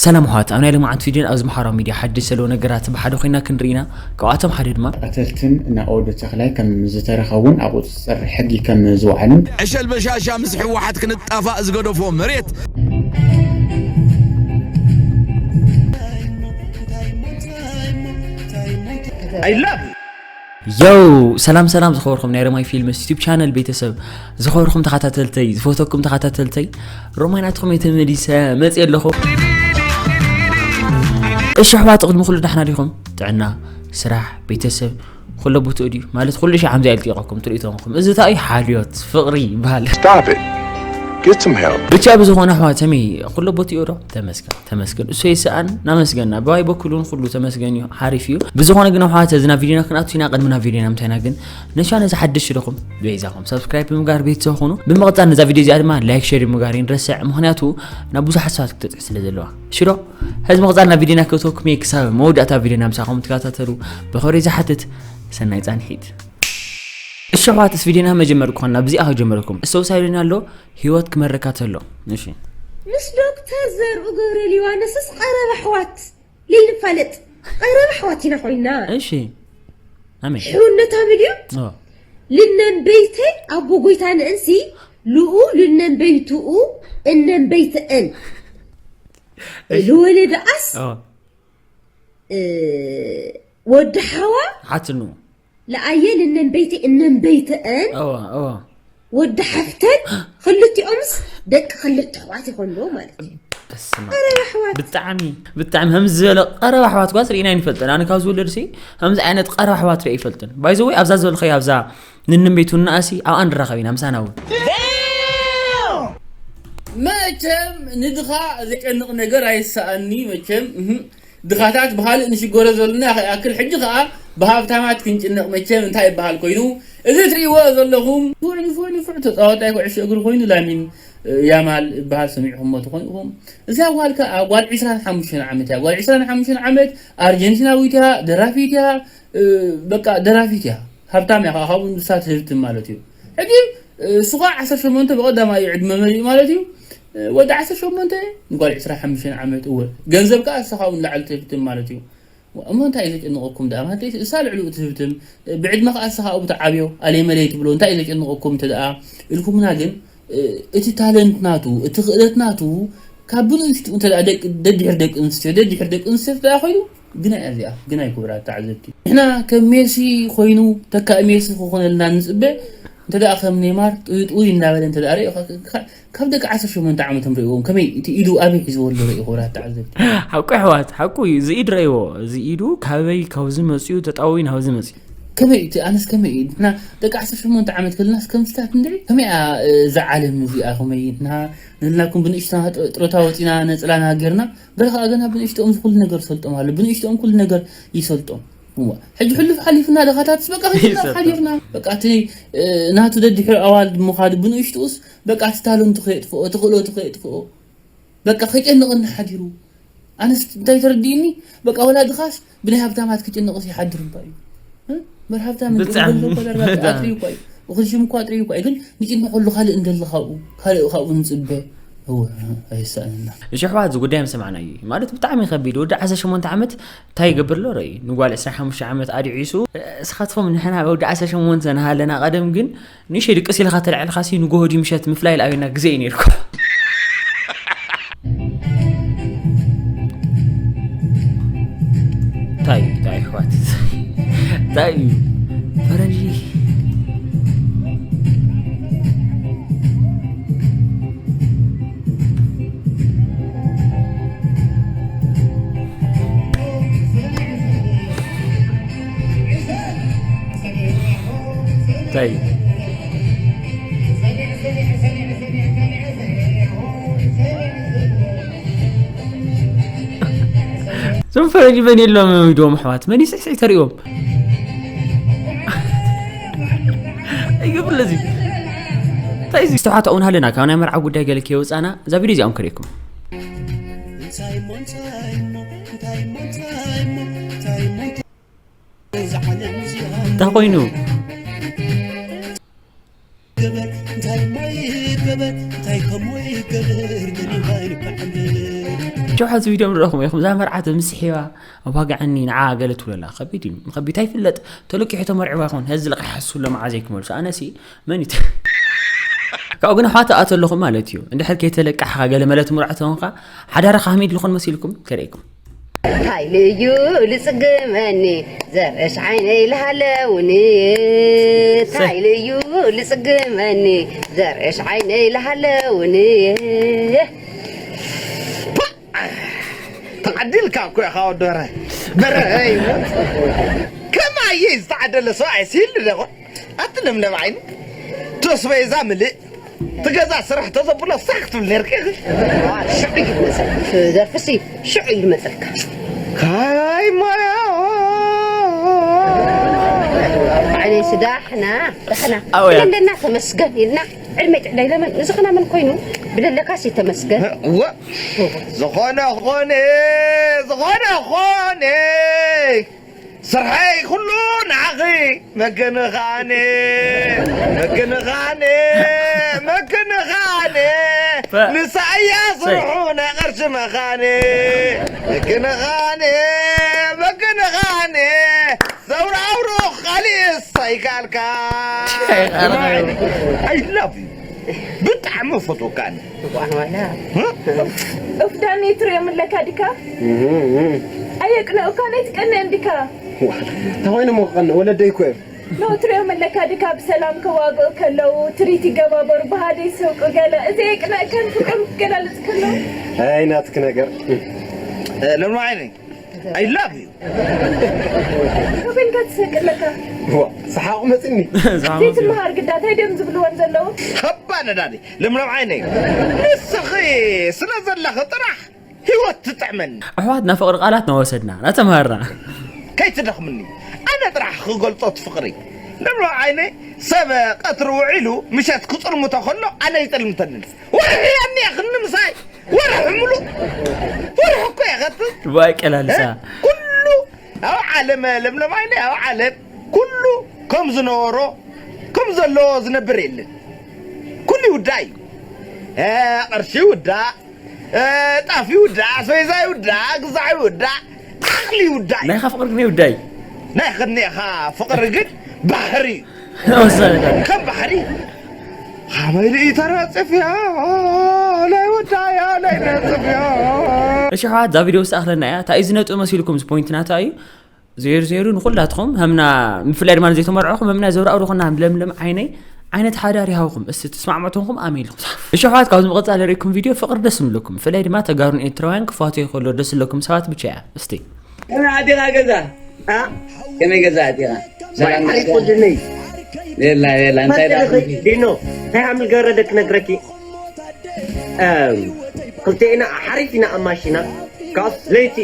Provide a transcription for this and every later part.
ሰላም ኣሕዋት፣ ኣብ ናይ ሎማዓንቲ ቪድዮን ኣብዚ ማሕበራዊ ሚድያ ሓድሽ ዘለዉ ነገራት ብሓደ ኮይና ክንርኢ ኢና። ካብኣቶም ሓደ ድማ ቀተልትን ናኦድ ተኽላይ ከም ዝተረኸቡን ኣብ ቁፅፅር ሕጊ ከም ዝወዓሉን ዕሸል በሻሻ ምስ ህወሓት ክንጣፋእ ዝገደፎ መሬት። ዮው፣ ሰላም ሰላም ዝኸበርኩም ናይ ሮማይ ፊልምስ ዩቱብ ቻነል ቤተሰብ፣ ዝኸበርኩም ተኸታተልተይ፣ ዝፈተኩም ተኸታተልተይ፣ ሮማይ ናትኩም እየ ተመሊሰ መፅእ ኣለኹ። እሺ ኣሕዋት፣ ቅድሚ ኩሉ ዳሕና ዲኹም? ጥዕና፣ ስራሕ፣ ቤተሰብ፣ ኩሎ ቦትኡ ድዩ? ማለት ኩሉ ሻዕ ሓምዚ ኣልጢቐኩም ትርኢቶምኩም። እዚ እንታይ እዩ? ሓልዮት፣ ፍቕሪ ይበሃል። Stop it. Get some help. ብቻ ብዝኾነ ኣሕዋተሚ ኩሎ ቦትኡ ዶ? ተመስገን፣ ተመስገን። እሱ ይስኣን፣ ናመስገና። ብዋይ በኩል እውን ኩሉ ተመስገን እዩ፣ ሓሪፍ እዩ። ብዝኾነ ግን ኣሕዋት፣ እዚ ናብ ቪድዮና ክንኣቱ ኢና። ቅድሚ ናብ ቪድዮና ምታይና ግን ነሻ ነዚ ሓድሽ ሽደኹም በይዛኹም ሰብስክራይብ ብምጋር ቤተሰብ ኹኑ። ብምቕጻል ነዛ ቪድዮ እዚኣ ድማ ላይክ፣ ሼር ብምጋር ይንረስዕ፣ ምኽንያቱ ናብ ብዙሓት ሰባት ክትበጽሕ ስለ ዘለዋ። ሽዶ፣ ሕዚ ምቕጻል ናብ ቪድዮና ክእተወኩም እየ። ክሳብ መወዳእታ ቪድዮና ምሳኹም ትከታተሉ ብኽብሪ ዝሓትት። ሰናይ ጻንሒት። እሺ ኣሕዋት፣ እስ ቪድዮና መጀመር እኳ ናብ እዚኣ ከጀመርኩም፣ እስተውሳይሉና ኣሎ፣ ህይወት ክመረካ ተሎ። እሺ። ምስ ዶክተር ዘርኡ ገብረ ዮሃንስስ ቀረብ ኣሕዋት ልንፋለጥ፣ ቀረብ ኣሕዋት ኢና ኮይና። እሺ። ኣሜን። ሕውነት ኣብል እዩ። ኦ። ልነንበይተይ ኣቦ ጎይታ ንእንሲ፣ ልኡ ልነንበይትኡ እነንበይትአን። እሺ። ልወለደኣስ፣ ኦ። እ፣ ወዲ ሓዋ ሓትኑ። ለኣየ ልነንበይተይ እነንበይትአን። ኦ፣ ኦ። ወዲ ሓፍተን ክልቲኦምስ ደቂ ክልተ ኣሕዋት ይኾኑ ኣለዉ ማለት እዩ። በስመ ኣብ። ቀረብ ኣሕዋት። ብጣዕሚ፣ ብጣዕሚ ከምዚ ዝበለ ቀረብ ኣሕዋት ጓስ ርኢና ኣይንፈልጥን። ኣነ ካብ ዝውለድ ሲ ከምዚ ዓይነት ቀረብ ኣሕዋት ርኢ ኣይፈልጥን። ባይ ዘ ወይ ኣብዛ ዝበልኸያ ኣብዛ ንንን ቤቱ ንኣሲ ኣብኣ ንራኸብ ኢና ምሳና እውን። መቸም ንድኻ ዘጨንቕ ነገር ኣይሰኣኒ መቸም፣ እህ። ድኻታት ብኻልእ ንሽገሮ ዘለና ከይኣክል፣ ሕጂ ኸኣ ብሃብታማት ክንጭነቕ መቸም እንታይ ይበሃል ኮይኑ? እዚ ትርእይዎ ዘለኹም ንፉዕ፣ ንፉዕ፣ ንፉዕ ተጻዋታይ ኩዕሾ እግሪ ኮይኑ ላሚን፣ እ፣ ያማል ይበሃል፣ ሰሚዕኹሞ ትኾኑ ኢኹም። እዛ ጓል ከኣ ጓል ዕስራን ሓሙሽተን ዓመት እያ። ጓል ዕስራን ሓሙሽተን ዓመት ኣርጀንቲናዊት እያ፣ ደራፊት እያ፣ እ፣ በቃ ደራፊት እያ። ሃብታም እያ ከኣ፣ ካብኡ ንሳ ትህብትም ማለት እዩ። ሕጂ፣ እ፣ እሱ ኸኣ ዓሰርተ ሸሞንተ ብቐዳማይ እዩ ዕድመ መሊኡ ማለት እዩ። እ፣ ወዲ ዓሰርተ ሸሞንተ ንጓል ዕስራን ሓሙሽተን ዓመት፣ እወ፣ ገንዘብ ከኣ እሳ ካብኡ ንላዕሊ ትህብትም ማለት እዩ። እሞ እንታይ እዩ ዘጨንቐኩም ደኣ? ማለት እሳ ልዕሊኡ ትህብትም፣ ብዕድመ ከኣ እሳ ካብኡ ትዓብዮ፣ ኣለይ መለይ ትብሎ፣ እንታይ እዩ ዘጨንቐኩም እንተ ደኣ ኢልኩምና ግን፣ እ፣ እቲ ታለንት ናቱ፣ እቲ ክእለት ናቱ፣ ካብ ብንእሽትኡ እንተ ደኣ ደቂ፣ ደድሕሪ ደቂ ኣንስትዮ፣ ደድሕሪ ደቂ ኣንስትዮ እንተ ደኣ ኮይኑ፣ ግናይ እያ እዚኣ፣ ግናይ ክቡራት ተዓዘብቲ። ንሕና ከም ሜሲ ኮይኑ፣ ተካኢ ሜሲ ክኾነልና ንጽበ፣ እንተ ደኣ ከም ኔይማር ጥውይ ጥውይ እናበለ እንተ ደኣ ርኢኻ፣ ካብ ደቂ ዓሰርተ ሸሞንተ ዓመቶም ርእይዎም፣ ከመይ እቲ ኢዱ ኣበይ ሒዝዎ ኣሎ ርእዩ፣ ክቡራት ተዓዘብቲ። ሓቁ ኣሕዋት፣ ሓቁ እዩ። እዚ ኢድ ረእይዎ። እዚ ኢዱ ካበይ፣ ካብዚ መጽዩ፣ ተጣውዩ ናብዚ መጽዩ። ከመይ እቲ፣ ኣነስ ከመይ እዩ? ንሕና ደቂ ዓሰርተ ሸሞንተ ዓመት ከለናስ ከምስታት እንድዒ፣ ከመይ እያ፣ እ፣ እዛ ዓለም እዚኣ፣ ከመይ ንሕና ንህልናኩም ብንእሽትና ጥረ-፣ ጥሮታ ወጺና፣ ነጽላና ጌርና፣ ገለ ከኣ ገና ብንእሽቶኦም እዚ ኩሉ ነገር ዝሰልጦም ኣሎ። ብንእሽቶኦም ኩሉ ነገር ይሰልጦም። እዋ፣ ሕጂ ሕሉፍ ሓሊፍና፣ ደኻታትስ በቃ ከይድና ይሰልጦም። ሓዲርና። በቃ እቲ፣ እ፣ ናቱ ደድሕሪ ኣዋልድ ምዃዱ ብንእሽቶኡስ በቃ እቲ ታለንቱ ከየጥፍኦ፣ እቲ ክእለቱ ከየጥፍኦ። በቃ ከጨንቐና ሓዲሩ። ኣነስ እንታይ ተረዲእኒ? በቃ ወላድኻስ ብናይ ሃብታማት ክጭነቕስ ይሓድር እባ እዩ። እ? እምበር ሃብታም እንዲ ብጣዕሚ፣ ገንዘብ እኮ ዳርጋ ብጣዕሚ። ኣጥርዩ እኳ እዩ። እኹል ሽም እኳ ኣጥርዩ እኳ እዩ። ግን ንጭነቐሉ ካልእ እንደለ ካብኡ፣ ካልእ ካብኡ ንጽበ። እወ፣ ኣይሳእንና። እሺ ኣሕዋት፣ እዚ ጉዳይ ምስ ሰማዕናዮ እዩ። ማለት ብጣዕሚ ከቢድ። ወዲ ዓሰርተ ሸሞንተ ዓመት እንታይ ይገብር ኣሎ? ርእይ። ንጓል ዕስራን ሓሙሽተ ዓመት ኣድዒሱ። እስኻትኩም ንሕና ወዲ ዓሰርተ ሸሞንተ ንሃለና ቀደም ግን ንእሽተይ ድቅስ ኢልካ ተልዕልካሲ ንጎሆ ድዩ ምሸት ምፍላይ ልኣበና ግዜ እዩ ነይርኩ። እንታይ እዩ፣ እንታይ እዩ ኣሕዋት? እንታይ እዩ? ፈረንጂ። እንታይ? እዞም ፈረንጂ መን የሎም ኢዶም ኣሕዋት፣ መን ይስዕስዕ ተሪኦም? ኣይገብር ለዚ። እንታይ እዚ? ዝተሓተኡ ንሃለና ካብ ናይ መርዓ ጉዳይ ገለ ከየውፃና እዛ ቪድዮ እዚኦም ከርእየኩም። እንታይ ኮይኑ? ሸውሓት ቪድዮ ንረኹም ኢኹም። እዛ መርዓት ምስሒዋ ኣዋግዐኒ ንዓ ገለ ትብለላ። ከቢድ እዩ። ከቢድ ኣይፍለጥ። ተለቂሑ ተመርዕዋ ይኾን? ህዚ ለቂሓ እሱ ለመዓ ዘይክመልሱ። ኣነሲ መን ይት-፣ ካብኡ ግን ኣሕዋት ኣተለኹም ማለት እዩ። እንድሕር ከይተለቃሕኻ ገለ መለት ምርዓት ኾንካ ሓዳርኻ ሃሚድ ልኾን መሲልኩም ከርእየኩም። እንታይ ልዩ ልጽግመኒ ዘርእሽ ዓይነይ ልሃለውኒ። እንታይ ልዩ ልጽግመኒ ዘርእሽ ዓይነይ ልሃለውኒ። ተዓዲልካ እኮ ኢኻ ወዲ በርሀ። በርሀ እዩ። ከማየ ዝተዓደለ ሰብኣይ ሲል ደኾ። ኣቲ ለምለም ዓይኒ። ተስበይዛ ምልእ። ትገዛ ስራሕ ተዘብሎ ሳክ ትብል ነርኪ። ሽዑ እዩ ዝመጸልካ። ደርፍሲ ሽዑ እዩ ዝመጸልካ። ካይ ማያ። ዓይነይ ስዳሕና፣ ዳሕና። ኣወያ። እንደና ተመስገን ኢልና ዕድመ ጥዕና ኢለመን ንዝኽና መን ኮይኑ ብለለካሲ ተመስገን። እወ። ዝኾነ ኾነ፣ ዝኾነ ኾነ። ስርሐይ ኩሉ ንዓኺ መገንኻኒ፣ መገንኻኒ፣ መገንኻኒ። ፈ-፣ ንሳ እያ ሰይ። ስርሑ ናይ ቕርሺ መኻኒ። መገንኻኒ፣ መገንኻኒ። ዘውራውሮ ኻሊእስ ኣይከኣልካ። I love you። ብጣዕሚ ፈትወካኒ። እዋን ዋላ። እ? ኡፍ ዳኒ ትሪኦም ኣለካ ዲካ? ኣየቅነኡካን ኣይትቀንእን ዲካ? ተኾይኑ ሞ ክቐንእ ወለደይ እኮ እዮም። ኖ ትሪኦም ኣለካ ዲካ? ብሰላም ከዋግኡ ከለዉ ትሪት ይገባበሩ፣ ብሃደ ይስሕቁ ገለ። እዚ የቅነእካን ፍቅሮም ክገላለጽ ከለዉ? ኣይ ናትክ ነገር። ለምለም ዓይነይ I love you። ኮበልካ ትስሕቅ ኣለካ። ዋ ሰሓቕ መፅኒ። ዘይትመሃር ግዳ እንታይ ድዮም ዝብልወን ዘለዉ? ኸባ ነዳዲ ለምለም ዓይነይ ንስኺ ስለ ዘለኺ ጥራሕ ህይወት ትጥዕመኒ። ኣሕዋትና ፍቕሪ ቃላት ናወሰድና ናተምሃርና። ከይትደኽምኒ ኣነ ጥራሕ ክገልጾ እቲ ፍቕሪ። ለምለም ዓይነይ ሰብ ቀትሪ ውዒሉ ምሸት ክጽልምቶ ከሎ ኣነ ይጥልምተኒ። ወርሒ ኣኒኣ ክንምሳይ ወርሒ ሙሉእ ወርሒ እኮ እየ ከትብ። ዋይ ቀላልሳ። ኩሉ ኣብ ዓለም ለምለም ዓይነይ ኣብ ዓለም ኩሉ ከም ዝነበሮ ከም ዘለዎ ዝነብር የለን። ኩሉ ይውዳእ እዩ። እ፣ ቅርሺ ይውዳእ፣ እ፣ ጣፍ ይውዳእ፣ ኣስቤዛ ይውዳእ፣ ግዛዕ ይውዳእ፣ ዓቕሊ ይውዳእ እዩ። ናይኻ ፍቕሪ ግን ይውዳይ። ናይ ክኒኻ ፍቕሪ ግን ባሕሪ እዩ። ወሳኒ። ከም ባሕሪ ከመይ ርኢ ተረፅፍያ ናይ ውዳያ ናይ ነፅፍያ። እሺ ኣሕዋት እዛ ቪድዮ ውስጥ ኣኽለና እያ። እንታይ እዩ ዝነጥብ መሲልኩም? እዚ ፖይንት ናታ እዩ። ዜሩ ዜሩ ንኹላትኹም፣ ሀምና ብፍላይ ድማ ንዘይተመርዕኹም፣ ሀምና ዘብራእሩ ኹና ለምለም ዓይነይ ዓይነት ሓዳር ይሃውኹም። እስቲ ተስማዕምዕቶንኩም ኣሜልኩም። እሺ ኣሕዋት ካብዚ ምቕጻል ርኢኩም ቪድዮ ፍቕሪ ደስ ምለኩም። ብፍላይ ድማ ተጋሩን ኤርትራውያን ክፋቱ ይኸሎ ደስ ለኩም ሰባት ብቻ እያ። እስቲ ከመይ ኣዴኻ ገዛ? ኣ? ከመይ ገዛ ኣዴኻ? ሰላም ሓሪፍ ነሽ? ወድነይ የላ የላ እንታይ ደኣ? ዲኖ እንታይ ዓምል ገረደ ክነግረኪ። እም፣ ክልቴና ሓሪፍ ኢና ኣብ ማሽና ካስ ለይቲ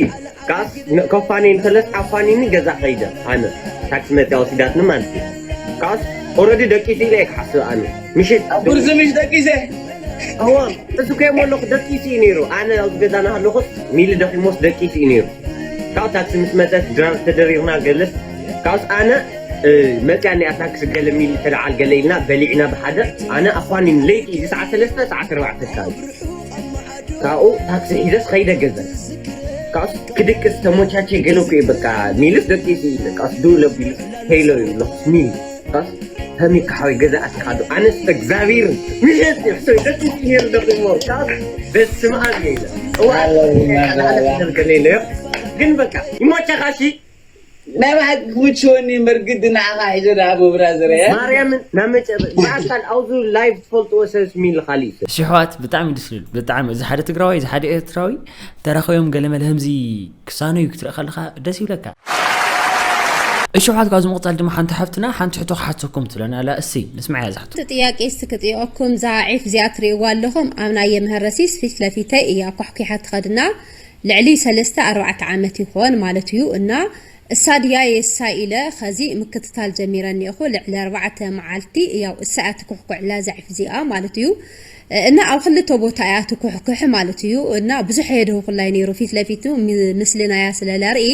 ካስ ከፋኒ እንተለስ ኣፋኒኒ ገዛ ከይደ ኣነ ታክሲ መፅያ ወሲዳትኒ ማለት እዩ። ካስ ኦረዲ ደቂሱ ኢለ እየ ክሓስብ ኣነ ምሽት ኣብ ቁርሲ ምሽ ደቂሰ እዋ እዚ ከየሞ ኣለኹ ደቂሱ እዩ ነይሩ። ኣነ ኣብዚ ገዛና ኣለኹስ ሚሊ ደኺሞስ ደቂሱ እዩ ነይሩ። ካብ ታክሲ ምስ መፀት ድራር ተደሪርና ገለስ ካብስ ኣነ እ፣ መፅያ እኒኣ ታክሲ ገለ ሚሊ ተለዓል ገለ ኢልና በሊዕና ብሓደ ኣነ ኣኳኒን ለይቲ እዚ ሰዓት ሰለስተ ሰዓት ኣርባዕተ ኣካባቢ ካብኡ ታክሲ ሒዘስ ኸይደ ገዛ ካብስ ክድቅስ ተሞቻቼ ገለ እኮ እዩ በቃ ሚልስ ደቂሱ እዩ በቃ ድው ለቢሉ ሄሎ ይብሎ ሚሊ ካብስ ከመይ ክሓወይ ገዛ ኣትኻ ዶ ኣነስ እግዚኣብሔር ምሸት ይሕሰብ ደቂሱ ነይሩ ደቂሞ ካብስ በስመ ኣብ እየ ኢለ እዋ ገለ ኢለዮ ግን በቃ ይሞቻኻ ሺ ናይ ብሓቂ ክምችወኒ እምበር ግዲ ንዓኻ ሒዘ ደኣ ብብራዘር እያ ማርያምን ናብ መጨረ ብኣካል ኣብዚ ላይቭ ትፈልጥዎ ሰብስ ሚል ካሊእ ሰብ እሺ ኣሕዋት ብጣዕሚ ደስ ዝብል ብጣዕሚ እዚ ሓደ ትግራዋይ እዚ ሓደ ኤርትራዊ ተራኸዮም ገለ መለ ህምዚ ክሳነዩ ክትርኢ ከለኻ ደስ ይብለካ። እሺ ኣሕዋት ካብዚ ምቕጻል ድማ ሓንቲ ሓፍትና ሓንቲ ሕቶ ክሓተኩም ትብለና ኣላ። እሲ ንስምዓያ እዛ ሕቶ። እቲ ጥያቄ እስቲ ክጥይቐኩም እዛ ዒፍ እዚኣ ትርእይዋ ኣለኹም ኣብ ናይ የምህረሲስ ፊት ለፊተይ እያ ኳሕኲሓ ትኸድና ልዕሊ ሰለስተ ኣርባዕተ ዓመት ይኾን ማለት እዩ እና እሳ ድያ የሳ ኢለ ኸዚ ምክትታል ጀሚረ እኒኦኹ ልዕሊ ኣርባዕተ መዓልቲ ያው እሳ እያ ትኩሕኩዕላ እዛ ዒፍ እዚኣ ማለት እዩ እና ኣብ ክልተ ቦታ እያ ትኩሕኩሕ ማለት እዩ። እና ብዙሕ የድህኩላይ ነይሩ፣ ፊት ለፊቱ ሚ- ምስሊ ናያ ስለ ለርኢ፣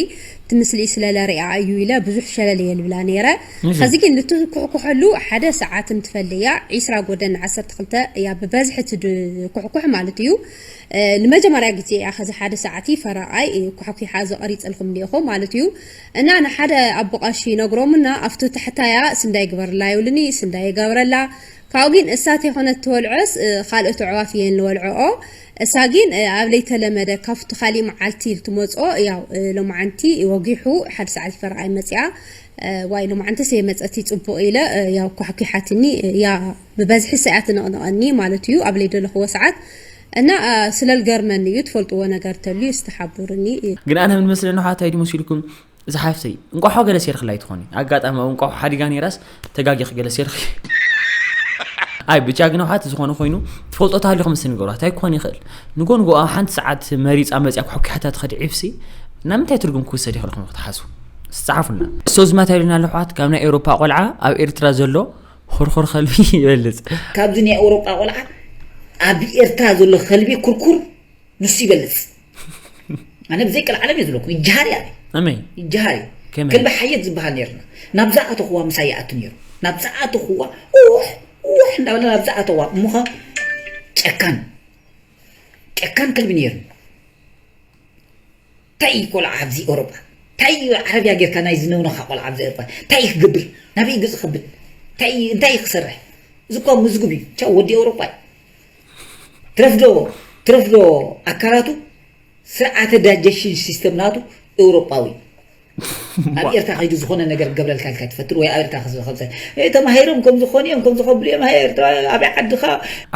እቲ ምስሊ ስለ ለሪኣ እዩ ኢለ ብዙሕ ሸለል እየ ልብላ ነይረ። ሕዚ ግን ልትኩሕኩሐሉ ሓደ ሰዓት እንትፈልያ ዒስራ ጎደን ዓሰርተ ክልተ እያ ብበዝሒ ትድኩሕኩሕ ማለት እዩ። ንመጀመርያ ግዜ እያ ከዚ ሓደ ሰዓት ፈረቓይ ኩሕኩሓ ዝቐሪፀልኩም እንዲኹ ማለት እዩ። እና ንሓደ ኣቦ ቀሺ ነግሮምና ኣብቲ ታሕታያ ስንዳይ ግበርላ ይብልኒ፣ ስንዳይ ይገብረላ። ካብኡ ግን እሳ ተይኮነት ትበልዖስ ካልኦት ኣዕዋፍ እየን ዝበልዕኦ። እሳ ግን ኣብ ለይተለመደ ካብቲ ካሊእ መዓልቲ ትመፅኦ ያው ሎማዓንቲ ወጊሑ ሓደ ሰዓት ፈረቓይ መፅያ። ዋይ ሎማዓንተ ሰ መፀቲ ፅቡቕ ኢለ ያው ኳሕኪሓትኒ። ያ ብበዝሒ ሰያ ትነቕንቐኒ ማለት እዩ ኣብ ለይደለኽዎ ሰዓት። እና ስለ ልገርመኒ እዩ። ትፈልጥዎ ነገር ተልዩ ዝተሓቡርኒ። ግን ኣነ ምን መስለኒ ሓታይ ድዩ መሲልኩም? ዝሓፍተይ እንቋሖ ገለ ሴርክላይ ትኾኒ ኣጋጣሚ ኣብ እንቋሖ ሓዲጋ ነይራስ ተጋጊኽ ገለ ሴርክ። ኣይ ብቻ ግን ኣውሓት ዝኾነ ኮይኑ ትፈልጦ ታሊኹም ምስ ንገሯት ኣይኮን ይኽእል። ንጎ ንጎ ኣብ ሓንቲ ሰዓት መሪፃ መፅያ ኩሕኪሓታ ትኸዲ ዒፍሲ። እና ምንታይ ትርጉም ክውሰድ ይኽእል ኹም ክትሓስቡ? ዝፀሓፉልና እሶ ዝማታ ኢሉና ኣለሕዋት ካብ ናይ ኤውሮፓ ቆልዓ ኣብ ኤርትራ ዘሎ ኹርኹር ከልቢ ይበልፅ። ካብዚ ናይ ኤውሮጳ ቆልዓ ኣብ ኤርትራ ዘሎ ከልቢ ኩርኩር ንሱ ይበልፅ። ኣነ ብዘይ ቀልዓለም እየ ዝብለኩም ይጀሃር እያ። ኣመይ ይጀሃር እዩ። ከመይ? ከልቢ ሓየት ዝበሃል ነይርና ናብዛ ኣተኹዋ ምሳይ ይኣቱ ነይሩ። ናብዛ ኣተኹዋ ኡሕ ኡሕ እንዳበለ ናብዛ ኣተዋ እሞኸ ጨካን ጨካን ከልቢ ነይሩ። እንታይ እዩ ቆልዓ ኣብዚ ኤውሮጳ እንታይ እዩ ዓረብያ ጌርካ ናይ ዝነውነኻ ቆልዓ ኣብዚ ኤውሮጳ እንታይ እዩ ክገብር ናበይ ገፅ ክብል እንታይ እዩ እንታይ እዩ ክሰርሕ እዚ እኮ ምዝጉብ እዩ ቻው ወዲ ኤውሮጳ እዩ ትረፍዶ ትረፍዶ ኣካላቱ ስርዓተ ዳጀሽን ሲስተም ናቱ ኤውሮጳዊ ኣብ ኤርትራ ከይዱ ዝኾነ ነገር ክገብረልካ ኢልካ ትፈትር ወይ ኣብ ኤርትራ ክዝኸብሰ ተማሂሮም ከም ዝኾኑ እዮም ከም ዝኸብሉ እዮም ሃይ ኤርትራ ኣበይ ዓድኻ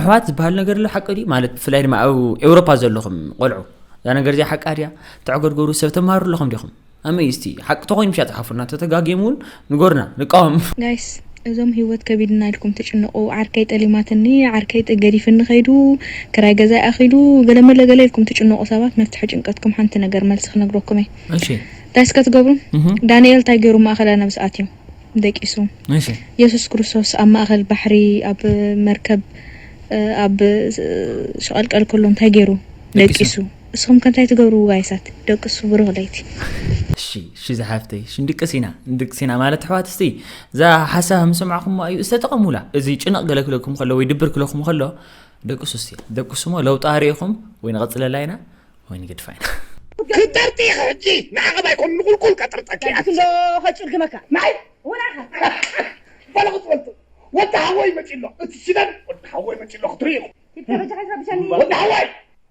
ኣሕዋት ዝበሃል ነገር ኣሎ ሓቂ ድዩ ማለት ብፍላይ ድማ ኣብ ኤውሮፓ ዘለኹም ቆልዑ እዛ ነገር እዚኣ ሓቃ ድያ ተዕገድገሩ ሰብ ተማሃሩ ኣለኹም ዲኹም ኣመይ እስቲ ሓቂ ተኾይኑ ምሻ ጽሓፉና ተተጋግዮም እውን ንጎርና ንቃወም ጋይስ እዞም ህይወት ከቢድና ኢልኩም ትጭነቁ ዓርከይ ጠሊማትኒ ዓርከይ ገዲፍኒ ከይዱ ክራይ ገዛይ ኣኺሉ ገለመለ ገለ ኢልኩም ትጭነቁ ሰባት መፍትሒ ጭንቀትኩም ሓንቲ ነገር መልሲ ክነግረኩም እየ እሺ እንታይ እስከ ትገብሩ ዳንኤል እንታይ ገይሩ ማእኸል ኣናብስ ኣትዩ ደቂሱ የሱስ ክርስቶስ ኣብ ማእኸል ባሕሪ ኣብ መርከብ ኣብ ሸቐልቀል ከሎ እንታይ ገይሩ ደቂሱ እስኹም ከ እንታይ ትገብሩ ጋይሳት ደቅሱ ብሩኽ ለይቲ እሺ እሺ ዝሓፍተይ እሺ ንድቅስ ኢና ንድቅስ ኢና ማለት ኣሕዋት እስቲ እዛ ሓሳብ ምስ ሰማዕኹሞ እዩ ዝተጠቐሙላ እዚ ጭነቕ ገለ ክለኩም ከሎ ወይ ድብር ክለኩም ከሎ ደቅሱ እስቲ ደቅሱሞ ለውጢ ኣርእኹም ወይ ንቐፅለላ ኢና ወይ ንገድፋ ኢና ክተርጢ ሕጂ ንዓቐብ ኣይኮን ንቁልቁል ከጥርጠኪ እያ ክንዶ ከጭርግመካ ናይ ወላኻ ባለቁፅበልቱ ወዲ ሓወይ መፂ ኣሎ እቲ ሽደን ወዲ ሓወይ መፂ ኣሎ ክትርኢ ኢኹም ወዲ ሓወይ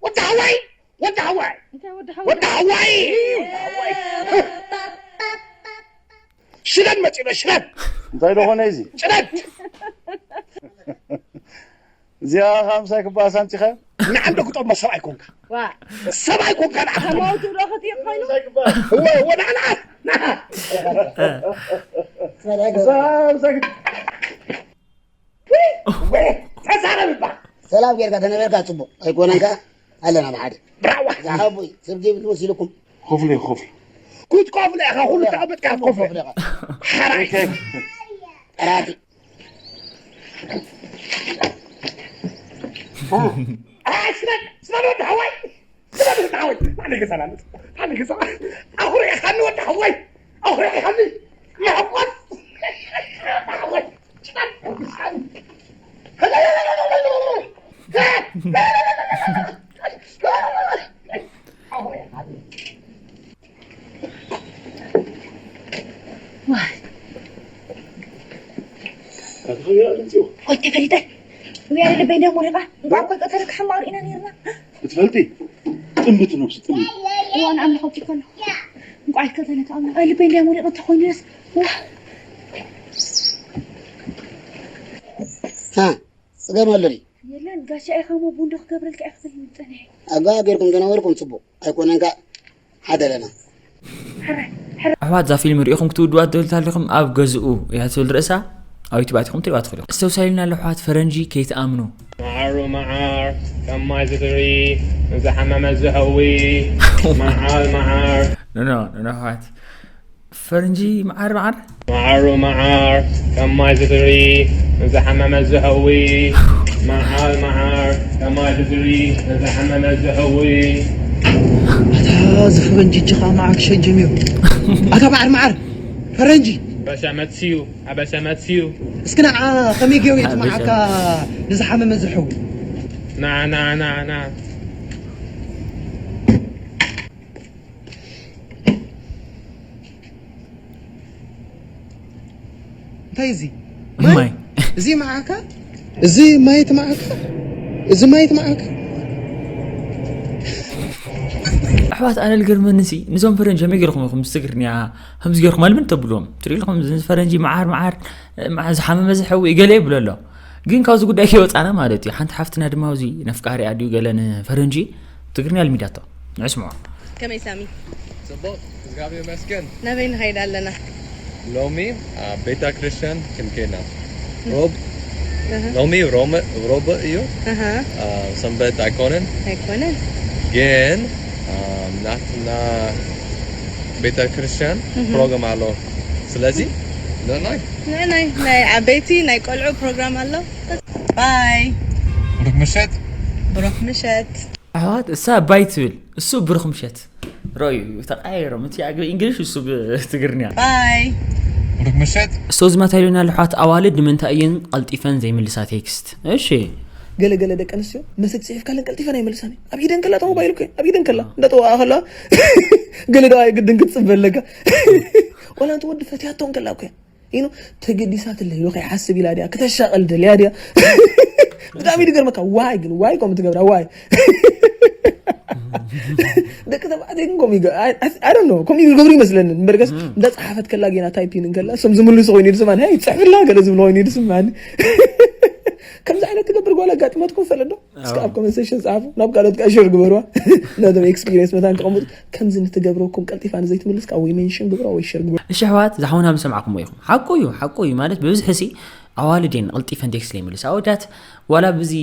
ወዲ ሓወይ ወዲ ሓወይ እንታይ ወዲ ሓወይ ወዲ ሓወይ ሽደን መፂ ኣሎ ሽደን እንታይ ደኾነ እዚ ሽደን እዚኣ ኸዓ ምሳይ ክበኣስ ኣምፂኻዮ ንዓም ዶ ክጠሞ ሰብኣይ ኮንካ ሰብኣይ ኮንካ ንዓም ከማውቱ ዶ ክጥይቕ ኮይኑ እወ እወ ንዓ ንዓ ንዓ ምሳይ ክበኣስ ተዛረብ እባ ሰላም ጌርካ ተነበርካ ፅቡቅ ኣይኮነን ከ ኣለና ብሓደ ብራዋ ዝሓቡይ ሰብ ዘይብሉ መሲልኩም ኮፍለ ኮፍለ ክትኮፍለ ኢኻ ኩሉ ተቐመጥካ ክትኮፍለ ሓራይ ጠራጢ ስበል ስበል ወዲ ሓወይ ስበል ወዲ ሓወይ ናዕነ ገዛና ናዕነ ገዛ ኣኹሪ ኢኻኒ ወዲ ሓወይ ኣኹሪ ኢኻኒ ይሕቆስ ሓወይ ወይ ተፈሊጠ ውያለ ልበይ እንዲያ ሞሪቓ እንቋዕ እኮ ይቀተለካ ሕማቕ ርኢና ነይርና ብትፈልጢ ጥምብቲ ነብሲ ጥምብቲ እዋን ኣምላኽ ኣውፂእካ ኣለኹ እንቋዕ ይከተለካ ኣምላኽ ኣይ ልበይ እንዲያ ሞሪቓ እንተኾይኑስ ዋ ها صدام ولا لي የለን ጋሻ ኢኻ ሞ ቡን ዶ ክገብረልካ ኢኻ ዝብል ፀኒሐ ኣጋ ገይርኩም ዝነበርኩም ፅቡቅ ኣይኮነን ከ ሓደ ለና ኣሕዋት እዛ ፊልም ሪኢኹም ክትውድዋ ትደልዩ ኣለኹም ኣብ ገዝኡ እያ ትብል ርእሳ ኣብ ዩቱብ ኣቲኹም ትሪእዋ ትኽእሉ ኣስተውሳይልና ኣሎ ኣሕዋት ፈረንጂ ከይትኣምኑ መዓሩ መዓር ከም ማይ ዝድሪ ንዝሓመመ ዝህዊ መዓር መዓር ኖኖ ኖኖ ኣሕዋት ፈረንጂ መዓር መዓር መዓሩ መዓር ከማይ ዝድሪ ንዝሓመመ ዝህዊ። መዓር መዓር ከማይ ዝድሪ ንዝሓመመ ዝህዊ። ኣታ እዚ ፈረንጂ እጅኻ መዓር ክሸጥ ጀሚሩ። ኣታ መዓር መዓር ፈረንጂ በሸመት ስዩ ኣበሸመት ስዩ እስኪ ንዓ ከመይ ገይሩ የጥምዓካ ንዝሓመመ ዝሕዊ። ና ና ና ና እንታይ እዚ ማይ እዚ መዓካ እዚ ማይ ትመዓካ እዚ ማይ ትመዓካ ኣሕዋት ኣነ ልገርመኒ ሲ ንዞም ፈረንጂ ከመይ ገርኩም ኢኹም ምስ ትግርኛ ከምዚ ገርኩም ኣልምን ተብልዎም ትርኢ ኢኹም እዚ ፈረንጂ መዓር መዓር መዓር ዝሓመመ ዝሕዊ ገለ ይብሎ ኣሎ ግን ካብዚ ጉዳይ ከይወፃና ማለት እዩ ሓንቲ ሓፍትና ድማ እዚ ነፍቃሪ ኣድዩ ገለ ንፈረንጂ ትግርኛ ልሚዳቶ ንዕስምዖ ከመይ ሳሚ ጽቡቅ እግዚኣብሔር ይመስገን። ናበይ ንኸይድ ኣለና ሎሚ ኣብ ቤተ ክርስቲያን ክንከይድ ኢና። ሮብ ሎሚ ሮመ- ሮብ እዩ። ኣሃ አ፣ ሰንበት ኣይኮነን ኣይኮነን ግን አ፣ ናትና ቤተ ክርስቲያን ፕሮግራም ኣሎ። ስለዚ ንዕናይ ንዕናይ ናይ ዓበይቲ ናይ ቆልዑ ፕሮግራም ኣሎ። ባይ ብሩክ ምሸት። ብሩክ ምሸት። ኣሕዋት እሳ ባይ ትብል እሱ ብሩክ ምሸት ረዩ ተቃይሮም እቲ ኣግቢ እንግሊሽ እሱ ብትግርኛ ባይ ብሩክ ምሸት። እሶ ዝማታ ኢሉና ኣሕዋት ኣዋልድ ንምንታይ እየን ቀልጢፈን ዘይምልሳ ቴክስት እሺ ገለ ገለ ደቂ ኣንስትዮ መሰጅ ፅሒፍካለን ቀልጢፈን ኣይመልሳን ኣብ ኢደን ከላ ሞባይል እኮ ኣብ ኢደን ከላ እንዳጠዋኣ ከላ ገለ ደዋ ግድን ክትፅበ ኣለካ ዋላ እንተ ወዲ ፈትያቶ እንከላ እኮ ኢኖ ተገዲሳትለ ኢሉ ከይሓስብ ኢላ ድያ ክተሻቐል ደልያ ድያ ብጣዕሚ ድገርመካ ዋይ ግን ዋይ ከምኡ ትገብራ ዋይ ደቂ ተባዕትዮ ግን ከምኡ ይገ- I- I- I don't know ከምኡ ይገብሩ ይመስለኒ እምበርገስ እንዳፀሓፈት ከላ ጌና ታይፒን እንከላ እሶም ዝምልሱ ኮይኑ ይድስማኒ ይ ፅሕፍላ ገለ ዝብሎ ኮይኑ ይድስማኒ ከምዚ ዓይነት ትገብር ጓል ኣጋጢማትኩም ፈለዶ እስከ ኣብ ኮመንት ሴክሽን ፃሓፉ ናብ ካልኦት ከዓ ሸር ግበርዋ ነቶም ኤክስፒሪየንስ መታን ክቐምጡ ከምዚ ንትገብረኩም ቀልጢፋ ንዘይትምልስ ከዓ ወይ ሜንሽን ግብሮ ወይ ሸር ግብሮ እሺ ኣሕዋት ዝሓውና ምሰማዕኩሞ ኢኹም ሓቁ እዩ ሓቁ እዩ ማለት ብብዝሒ ሲ ኣዋልድ እየን ቀልጢፈን ቴክስት ዘይምልስ ኣወዳት ዋላ ብዚ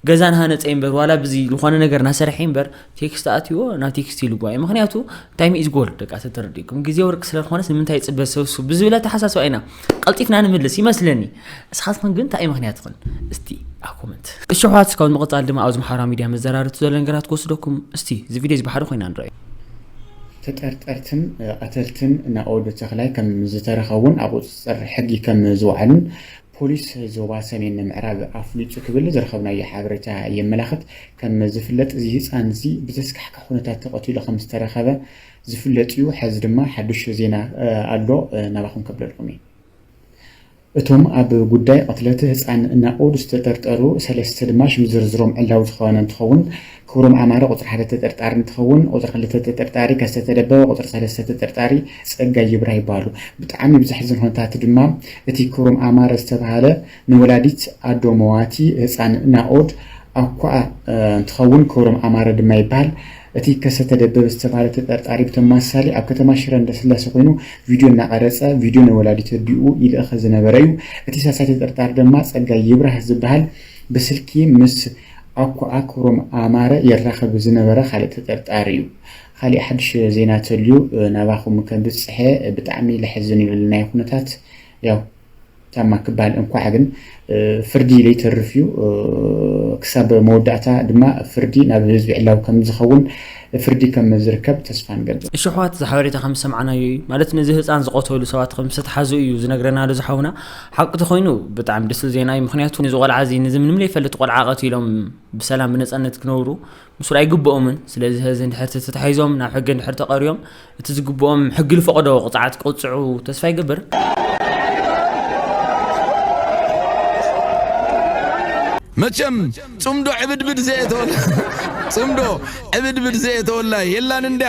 ገዛ ንሃነፀ እምበር ዋላ ብዚ ዝኾነ ነገር ናሰርሐ እምበር ቴክስት ኣትዎ ናብ ቴክስት ይልጓ እዩ ምክንያቱ ታይም ኢዝ ጎልድ ደቃ ተተረዲእኩም ግዜ ወርቂ ስለዝኾነስ ንምንታይ ይፅበ ሰብሱ ብዝብል ኣተሓሳስባ ኢና ቀልጢፍና ንምልስ ይመስለኒ እስኻትክን ግን እንታይ ምክንያትክን እስቲ ኣብ ኮመንት እሽሕዋት እስካብ ምቕፃል ድማ ኣብዚ ማሕበራዊ ሚድያ መዘራርብቲ ዘሎ ነገራት ክወስደኩም እስቲ እዚ ቪድዮ እዚ ብሓደ ኮይና ንረኣዩ ተጠርጠርትን ቀተልትን ናኦድ ተኽላይ ከም ዝተረኸቡን ኣብ ቁፅፅር ሕጊ ከም ዝወዓሉን ፖሊስ ዞባ ሰሜን ምዕራብ ኣፍሊጡ ክብል ዝረኸብናዮ ሓበሬታ የመላኽት። ከም ዝፍለጥ እዚ ህፃን እዚ ብዘስካሕካ ኩነታት ተቐቲሉ ከም ዝተረኸበ ዝፍለጥ እዩ። ሕዚ ድማ ሓዱሽ ዜና ኣሎ ናባኹም ከብለልኩም እዩ። እቶም ኣብ ጉዳይ ቅትለት ህፃን ናኦድ ዝተጠርጠሩ ሰለስተ ድማ ሽም ዝርዝሮም ዕላዊ ዝኾነ እንትኸውን ክብሮም ኣማረ ቁፅሪ ሓደ ተጠርጣሪ እንትኸውን ቁፅሪ ክልተ ተጠርጣሪ ከሰተ ደበበ ቁፅሪ ሰለስተ ተጠርጣሪ ፀጋይ ይብራህ ይበሃሉ። ብጣዕሚ ብዘሕዝን ኩነታት ድማ እቲ ክብሮም ኣማረ ዝተባሃለ ንወላዲት ኣዶ መዋቲ ህፃን ናኦድ ኣኳ እንትኸውን ክብሮም ኣማረ ድማ ይበሃል። እቲ ከሰተ ደበበ ዝተባሃለ ተጠርጣሪ ብተመሳሳሊ ኣብ ከተማ ሽረ እንዳስላሴ ኮይኑ ቪድዮ እናቐረፀ ቪድዮ ንወላዲት ኣዲኡ ይልእኸ ዝነበረ እዩ። እቲ ሳልሳይ ተጠርጣሪ ድማ ፀጋይ ይብራህ ዝበሃል ብስልኪ ምስ ኣኩኣ ክብሮም ኣማረ የራኽብ ዝነበረ ካልእ ተጠርጣሪ እዩ። ካሊእ ሓድሽ ዜና ተልዩ ናባኹም ከብፅሐ ብጣዕሚ ለሕዝን ይብል ናይ ኩነታት ያው ታማ ክበሃል እንኳዕ ግን ፍርዲ ለይተርፍ እዩ። ክሳብ መወዳእታ ድማ ፍርዲ ናብ ህዝቢ ዕላዊ ከም ዝኸውን ፍርዲ ከም ዝርከብ ተስፋ ንገብር። እሺ ኣሕዋት፣ እዚ ሓበሬታ ከም ዝሰማዕናዮ እዩ። ማለት ነዚ ህፃን ዝቐተሉ ሰባት ከም ዝተትሓዙ እዩ ዝነግረና ኣሎ እዚ ሓውና። ሓቂ ተኾይኑ ብጣዕሚ ደስ ዝብል ዜና እዩ። ምኽንያቱ ነዚ ቆልዓ እዚ ነዚ ምንም ለይፈልጥ ቆልዓ ቀቲሎም ብሰላም ብነፃነት ክነብሩ ምስሉ ኣይግብኦምን። ስለዚ ሕዚ እንድሕር ተታሒዞም ናብ ሕጊ እንድሕር ተቐርዮም እቲ ዝግብኦም ሕጊ ዝፈቐዶ ቅፅዓት ክቕፅዑ ተስፋ ይገብር። መቸም ፅምዶ ዕብድብድ ዘየተወላ ፅምዶ ዕብድብድ ዘየተወላ የላን እንዳ